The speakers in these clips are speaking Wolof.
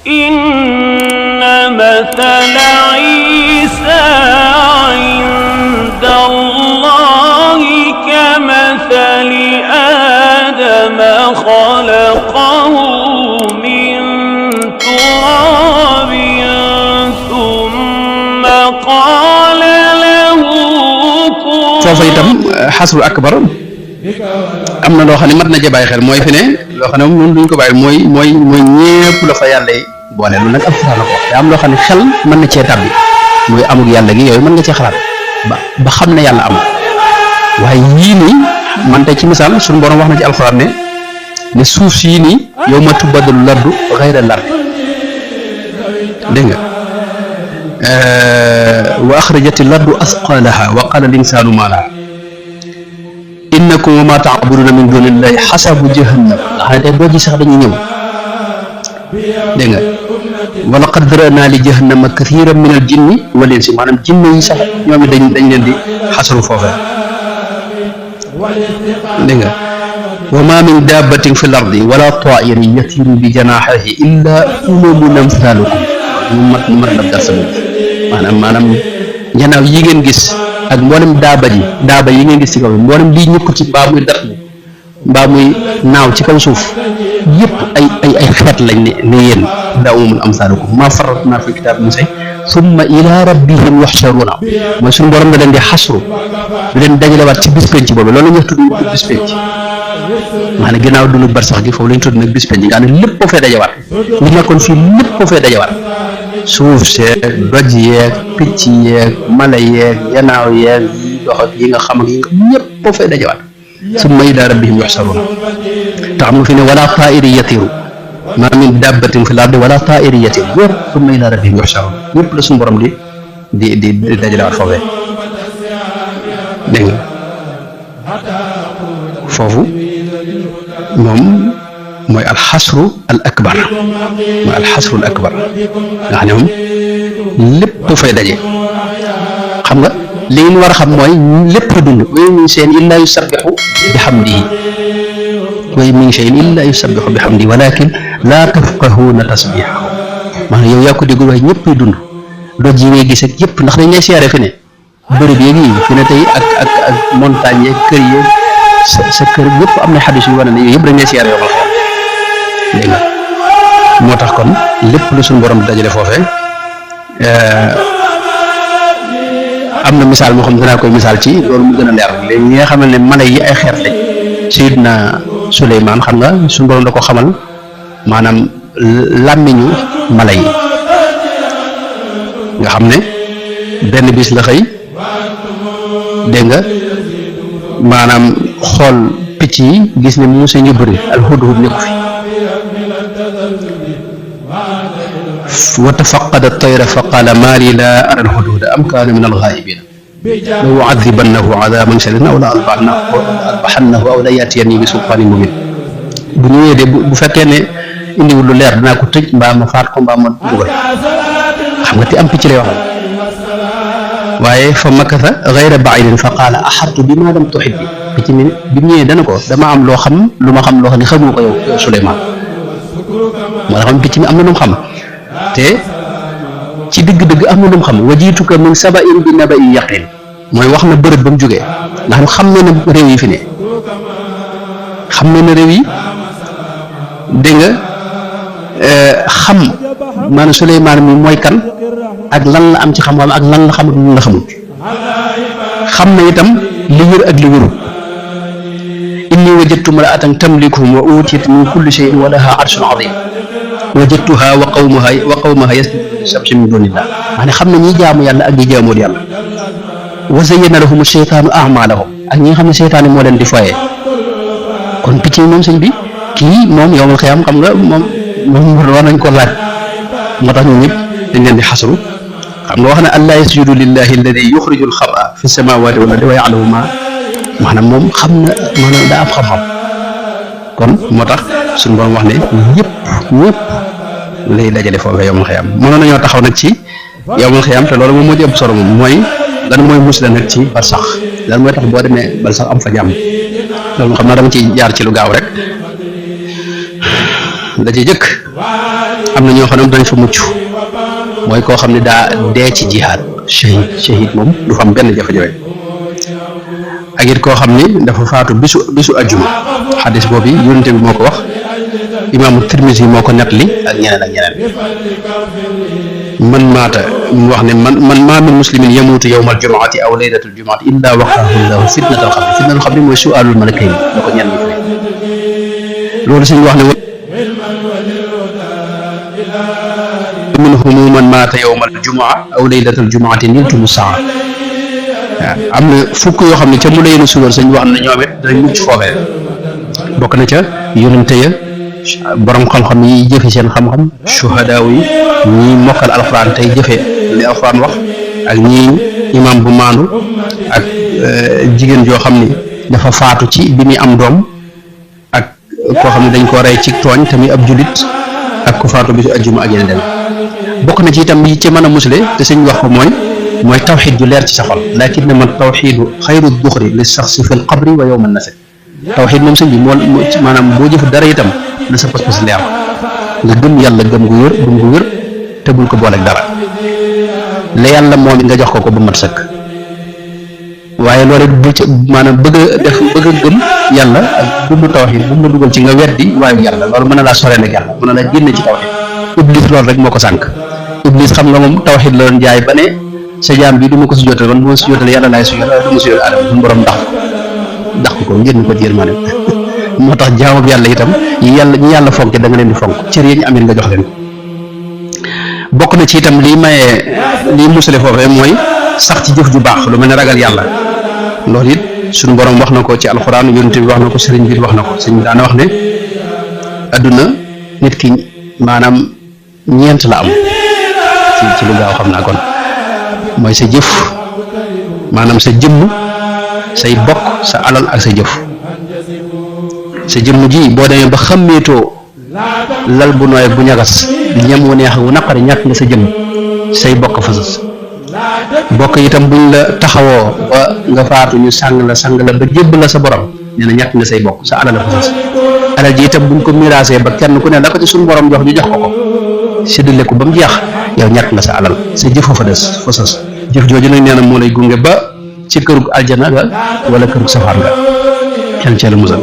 inna mathala Isa inda Allahi kamathali Adama khalaqahu min turabin thumma qala lahu kun. foofu itam xasru akbar am na loo xam ne mat na ca bàyyi xel mooy fi ne loo xam ne moom duñ ko bàyyi mooy ñépp la fa yàlla yi boole loolu nag alxuraan la ko wax te am loo xam ne xel mën na cee tàbbi mooy amul yàlla gi yooyu mën nga cee xalaat ba xam ne yàlla amul waaye yii nii man tey ci misaal suñu borom wax na ci alxuraan ne suuf sii nii yow ma tubaddalu lardu xayra lardi dégg nga wa axrajati lardu asqalaha wa qala al insaanu maa laha innakum wa maa ta'buduna min dunillahi xasabu jahannam nga xam ne tey doo ji sax dañuy ñëw dégg nga wa laqad zara'naa li jahannama kathiran min al jinni wal insi maanaam jinne yi sax ñoom it dañ leen di xasaru foofee dégg nga wa maa min dabbatin fi l ardi wala taa'irin yatiiru bi janaahihi illa umamun amthaalukum mu mat la darsa maanaam njanaaw yi ngeen gis ak mboolem daaba yi ngeen gis ci kaw mboolem lii ñëkk ci mbaa muy dart mbaa muy naaw ci kaw suuf yëpp ay xeet lañ ne yéen illa umamun amthaalukum maa farratnaa fi kitaab min shay summa ila rabbihim yuxsharuuna mooy suñu borom da leen di xasru du leen dajalewaat ci bis penc boobu loolu la ñuy tudd bis penc maanaam ginnaaw dund bar sax gi foofu la ñu tudd nag bis penc nga xam ne lépp boo fee dajawaat li nekkoon fii lépp boo fee dajawaat suuf seeg doj yeeg picc yeeg mala yeeg yanaaw yeeg yi dox ak yi nga xam ak yi nga ñëpp boo fee dajawaat summa ila rabbihim yuxsharuuna te xam nga fi ne wala taa'iri yatiiru maa min dabbatin fil ardi wala taa'iri yatiiru yëpp summa ila rabbihim yuxsharuun yëpp la suñu borom di dajalewaat foofee dégg nga foofu moom mooy alxasru al akbar mooy alxasru al akbar nga xam ne moom lépp fay daje xam nga li ngeen war a xam mooy lépp dund wa in min shay'in illaa yusabbihu bihamdihi wa in min shay'in illaa yusabbihu bihamdihi walakin laa tafqahuuna tasbiihahu maanaam yow yaa ko déggul waaye ñëpp dund doj yi ngay gis ak yëpp ndax dañ lay siyaare fi ne bërëb yeeg yi fi ne tey ak montagne yeeg kër yeeg sa kër yëpp am na xadis yu wane ne yooyu yëpp dañ lay siyaare yoo xam dégg nga moo tax kon lépp lu suñu borom dajale foofee am na misaal moo xam dinaa koy misaal ci loolu mu gën a leer léegi ñi nga xamal ne mala yi ay xeet lañ Seydina Suleymaan xam nga suñu borom da ko xamal maanaam làmmiñu mala yi nga xam ne benn bis la xëy dégg nga maanaam xool picc yi gis ne Muusaa ñu bëri alhudhud nekku fi wa tafaqada at-tayra fa qaala maa lii laa araa al-hudhuda am kaana mina al-ghaa'ibiin la u'adhibannahu 'adhaaban shadiidan aw la adbahannahu aw la ya'tiyannii bi sultaanin mubiin bu ñëwee de bu fekkee ne indiwul lu leer dinaa ko tëj mbaa ma faat ko mbaa ma dugal xam nga te am picc lay wax waaye fa makatha ghayra ba'iidin fa qaala ahattu bimaa lam tuhit bi picc mi bi mu ñëwee dana ko dama am loo xam lu ma xam loo xam ne xamoo ko yow Suleymaan moo tax picc mi am na lu mu xam te ci dëgg-dëgg am na lu mu xam wajiituka min saba'in bi naba'in yaqiin mooy wax na bërëb ba mu jógee ndax xam na ne réew yi fi ne xam na ne réew yi dégg nga xam maanaam Suleymaan mi mooy kan ak lan la am ci xam-xam ak lan la xamut lu la xamut xam na itam li wér ak li wérut inni wajadtu imra'atan tamlikuhum wa uutiyat min kulli shay'in wa lahaa 'arshun 'aziim wajadtuha wa qawmaha yasjuduuna lishamsi min duunillah maanaam xam na ñi jaamu yàlla ak ñi jaamuwul yàlla wa zayyana lahum ash-shaytaanu a'maalahum ak ñi nga xam ne seytaane moo leen di foyee kon picc yi moom sëñ bi kii moom yawmal qiyaam xam nga moom war nañ ko laaj moo tax ñun ñëpp dañ leen di xasru xam nga wax ne allaa yasjudu lillahi alladi yuxriju al-xab'a fi samaawaati wal ardi wa ya'lamu maanaam moom xam na maanaam daa am xam-xam kon moo tax suñu borom wax ne ñëpp lay dajale foofee yawmal qiyaam mënoon nañoo taxaw nag ci yawmal qiyaam te loolu moom moo ci ëpp solo moom mooy lan mooy musla nag ci barsax lan mooy tax boo demee barsax am fa jàmm loolu xam naa dama ciy jaar ci lu gaaw rek la ci jëkk am na ñoo xam ne dañ fa mucc mooy koo xam ne daa dee ci jihaad shahid moom du fa am benn jafe-jafe ak it koo xam ni dafa faatu bisu ajjuma xadis boobu yonente bi moo ko wax imaamu Tirmisi moo ko nettali ak ñeneen man maata mu wax ne man maa min muslimin yamuutu yawmal jumaati aw laylatul jumaati illa waqaahu llahu fitnatal xabri mooy su'aalul malakayn da ko ñenn ñi fi loolu suñu wax ne minhum man maata yawmal jumaa aw laylatul jumaati niltumu saa waaw am na fukk yoo xam ne ca mu layenu suwar sañ wax ne ñoom it dañ mucc foofee bokk na ca yonente ya borom xam-xam yi jëfe seen xam-xam shuhadaaw yi ñii mokkal alxuraan tey jëfe li alxuraan wax ak ñii imam bu maandu ak jigéen joo xam ni dafa faatu ci bi muy am doom ak koo xam ne dañ koo rey ci tooñ tamit ab julit ak ku faatu bisu ajjuma ak yeneen dem bokk na ci itam yi ci mën a musle te sëñ wax ko mooy tawxiid ju leer ci sa xol lakin man tawxiidu xayru duxri li saxsi fi l qabri wa yowma nasr tawxiid moom sëñ bi maanaam boo jëf dara itam na sa pas-pas leer nga gëm yàlla gëm gu wér te bul ko booleeg dara la yàlla moom it nga jox ko ba mat sëkk waaye loolu it bu ci maanaam bëgg a gëm yàlla ak dund tawxiid bu mu la dugal ci nga weddi waayu yàlla loolu mën na laa soreel ak yàlla mën na laa génne ci tawxiid iblis loolu rek moo ko sànq iblis xam nga moom tawxiid la doon jaay ba ne sa jaam bi du ma ko si jotal man bu ma si jotal yàlla laay sujjóotal du ma si jotal aadama suñu borom dàq ko ngir ñu ko jéer ma ne moo tax jaamu bi yàlla itam ñi yàlla fonke da nga leen di fonk cër yi ñu amee nga jox leen ko bokk na ci itam lii musale foofee mooy sax ci jëf ju baax lu mel ne ragal yàlla loolu it suñu borom wax na ko ci alxuraan yonent bi wax na ko sëriñ bi wax na ko sëriñ bi daana wax ne adduna nit ki maanaam ñeent la am ci lu gaaw xam naa kon mooy sa jëf maanaam sa jëmm say bokk sa alal ak sa jëf sa jëmm ji boo demee ba xàmmeetoo lal bu nooy bu ñagas ñam wu neex wu naqari ñàkk nga sa jëmm say bokk fasas bokk itam buñ la taxawoo ba nga faatu ñu sàng la ba jébb la sa borom nee na ñàkk nga say bokk sa alal la fasas alal ji itam buñ ko miraasee ba kenn ku ne la ko ci suñu borom jox ñu jox ko séddale ko ba mu jeex yow ñàkk nga sa alal sa jëf fa des fasas jëf jooju nag nee na moo lay gunge ba ci kërug aljana ga wala kërug safar nga kenn ci la musal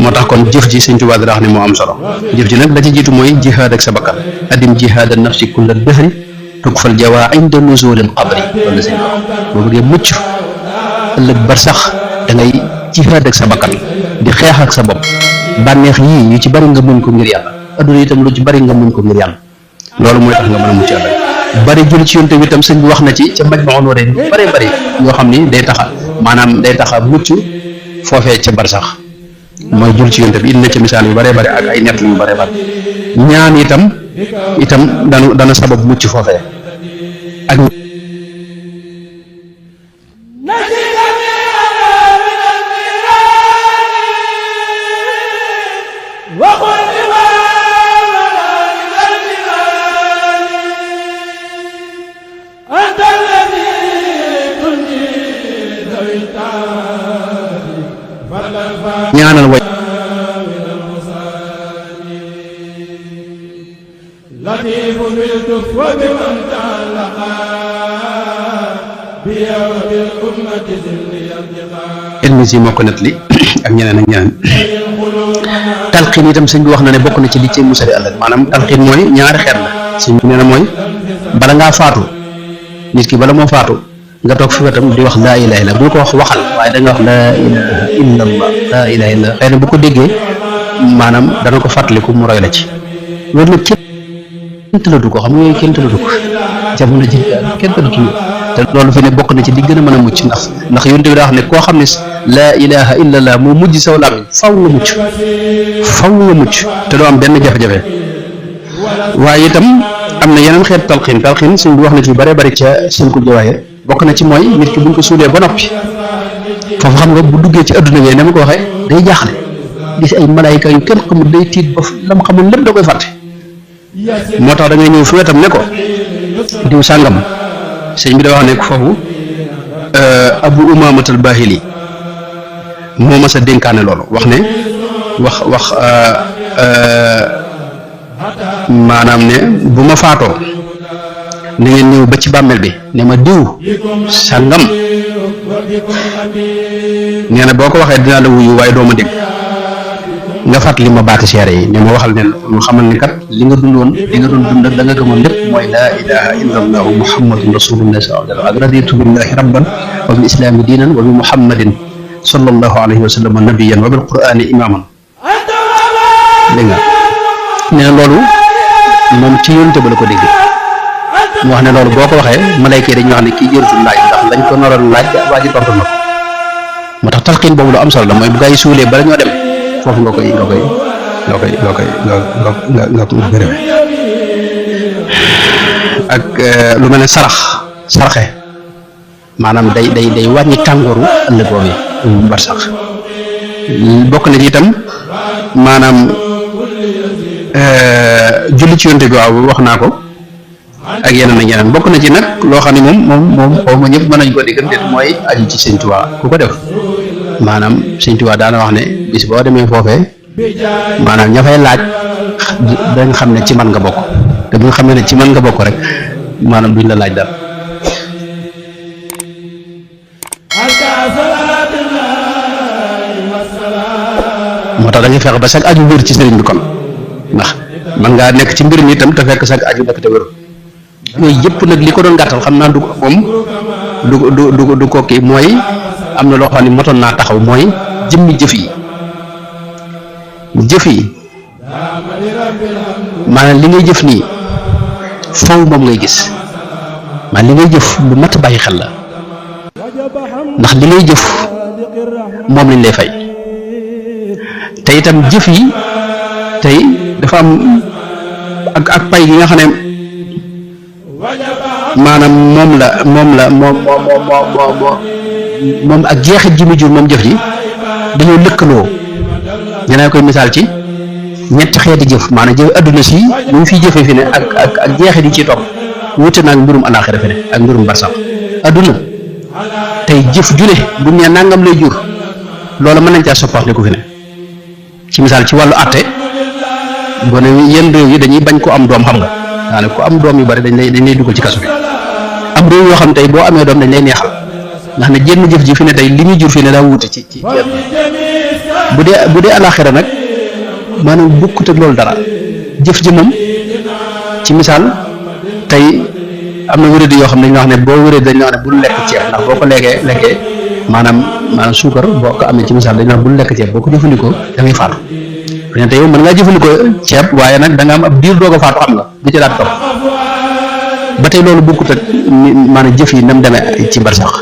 moo tax kon jëf ji Sëñ Tuubaa daa wax ne moo am solo jëf ji nag la ci jiitu mooy jihaad ak sa bakkan adim jihaad an nafsi kulla dëhri tukfal jawaa inda nuzulil qabri loolu la sëñ boo bëggee mucc ëllëg bar sax da ngay jihaad ak sa bakkan di xeex ak sa bopp bànneex yii yu ci bari nga muñ ko ngir yàlla adduna itam lu ci bari nga muñ ko ngir yàlla loolu mooy tax nga mën a mucc ëllëg bari jul ci yonte bi itam sëñ bi wax na ci ca Majmahun Nurayni bari yoo xam ni day taxa mucc foofee ca bar sax mooy jul ci yonte bi indi na ci misaal yu bëree bëri ak ay nett yu bëree bëri ñaan itam dana sabab mucc foofee ak ñaanal way Tirmisi moo ko nettali ak ñeneen talxiin itam sëñ bi wax na ne bokk na ci li ci musali ëllëg maanaam talxiin mooy ñaari xeet la sëñ bi nee na mooy bala ngaa faatu nit ki bala moo faatu nga toog fi wetam di wax laa ilaha illa bul ko wax waxal waaye da nga wax laa ilaha illa allah laa ilaha illa xëy na bu ko déggee maanaam dana ko fàttaliku mu roy la ci loolu nag kenn tëlatu ko xam nga yooyu kenn tëlatu ko jamono ji kenn tëlatu ko te loolu fi ne bokk na ci li gën a mën a mucc ndax yonent bi daa wax ne koo xam ne laa ilaha illa allah moo mujj saw làmmiñ faw nga mucc te doo am benn jafe-jafe waaye itam am na yeneen xeet talxiin suñ bi wax na ci bare bari ca seen ko jawaayir bokk na ci mooy nit ki buñ ko suulee ba noppi foofu xam nga bu duggee ci adduna bi ne ma ko waxee day jaaxle gis ay malaayika yu kenn xamul day tiit ba lam xamul lépp da koy fàtte moo tax da ngay ñëw fi wetam ne ko diw sàngam sëñ bi da wax ne foofu Abu Umaamatul Baahili moo mas a dénkaane loolu wax ne wax maanaam ne bu ma faatoo na ngeen ñëw ba ci bàmmeel bi ne ma diw sàngam nee na boo ko waxee dinaa la wuyu waaye doo ma dégg nga fàttali ma baati seere yi ne ma waxal ne mu xamal ni kat li nga dundoon li nga doon dund ak da nga gëmoon lépp mooy laa ilaha illa allahu muhammadun rasulullah sallallahu alayhi wa sallam ak raditu billahi rabban wa bil islami diinan wa bi muhammadin sallallahu alayhi wa sallam nabiyan wa bil qur'ani imaman dégg nga nee na loolu moom ci yónte ba la ko dégg mu wax ne loolu boo ko waxee malayka yi dañuy wax ne kii jërutul laaj ndax lañ ko naroon laaj waa ji tontu na ko moo tax talxiin boobu lu am solo la mooy bu gaa yi suulee bala ñoo dem foofu nga koy gërëme ak lu mel ne sarxe maanaam day wàññi tàngooru ëllëg boobu yi bar sax bokk na ci itam maanaam julli ci yonte bi waaw wax naa ko ak yeneen bokk na ci nag loo xam ne moom xaw ma ñëpp mën nañ ko diggante mooy aju ci Sëñ Tuubaa ku ko def maanaam Sëñ Tuubaa daana wax ne bis boo demee foofee maanaam ña fay laaj dañ xam ne ci man nga bokk te bu nga xam ne ci man nga bokk rek maanaam duñ la laaj dara moo tax da ngay fexe ba sag aju wér ci sëriñ bi kon ndax man ngaa nekk ci mbir mi itam te fekk sag aju nekk te wér yooyu yëpp nag li ko doon gàttal xam naa du moom du ko kii mooy am na loo xam ne motoon naa taxaw mooy jëmmi jëf yi maanaam li ngay jëf nii faw moom ngay gis maanaam li ngay jëf lu mat bàyyi xel la ndax li ngay jëf moom lañ lay fay te itam jëf yi tey dafa am ak pay gi nga xam ne maanaam moom ak jeexit ji mu jur moom jëf ji dañoo lëkkaloo ñeneen koy misaal ci ñetti xeeti jëf maanaam jëf adduna si bu ñu fiy jëfee fi ne ak jeexit yi ci topp wute naag mbirum àllaaxira fi ne ak mbirum barsax adduna tey jëf ju ne bu ñu nee nangam lay jur loola mën nañ caa soppaxle ko fi ne ci misaal ci wàllu àtte boo ne yenn réew yi dañuy bañ ko am doom xam nga daanaka ko am doom yu bari dañ lay dugal ci kaso bi am réew yoo xam tey boo amee doom dañ lay neexal ndax ne jenn jëf ji fi ne tey li muy jur fi ne daa wuute ci bu dee alaxira nag maanaam bokkut ak loolu dara jëf ji moom ci misaal tey am na wéradi yoo xam ne dañuy wax ne boo wéradi dañ la wax ne bul lekk ceeb ndax boo ko lekkee maanaam suukar boo ko amee ci misaal dañ la wax bul lekk ceeb boo ko jëfandikoo da ngay faatu fi ne tey yow mën ngaa jëfandikoo ceeb waaye nag da nga am ab diir doog a faatu xam nga du ci daat topp ba tey loolu bokkut ak maanaam jëf yi nam demee ci barsax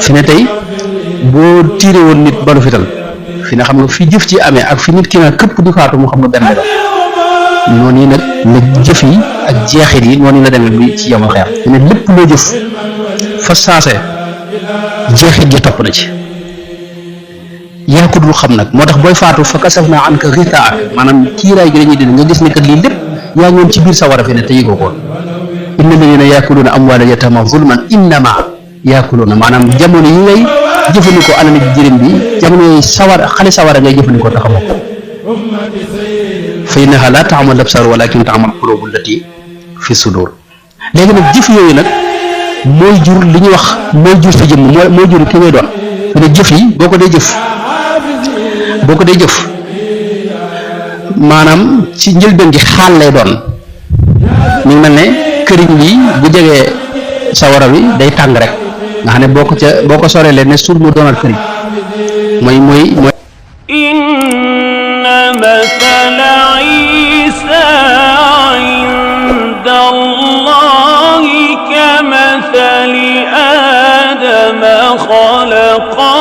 fi ne tey boo tiire woon nit balu fital fi ne xam nga fi jëf ci amee ak fi nit ki nga këpp di faatu mu xam nga benn la noonu yi nag la jëf yi ak jeexit yi noonu la demee bi ci yomal xeer fi ne lépp loo jëf fa saase jeexit ji topp na ci yaa ko dul xam nag moo tax booy faatu fa kasafnaa anka ghitaa'ak maanaam kiiraay gi dañuy dindi nga gis ne kat lii lépp yaa ngi woon ci biir sawara fi ne te yëgoo ko inna alladina yaakuluuna amwaala yataama zulman innama yaakuluuna maanaam jamono yi ngay jëfandikoo alal jërim bi jamono yi xale sawara ngay jëfandikoo taxamoo ko fa innaha laa ta'mal absaar walakin ta'mal quluubu allati fi sudur léegi nag jëf yooyu nag mooy jur li ñuy wax mooy jur sa jëmm mooy jur ki ngay doon fi ne jëf yi boo ko dee jëf maanaam ci njëlbeen gi xaal lay doon ñu mel ne këriñ bi bu jegee sawara wi day tàng rek nga xam ne boo ko soree leen ne suur mu doonaat këriñ mooy inna mathala Isa inda Allahi kamathali Adama xalaqa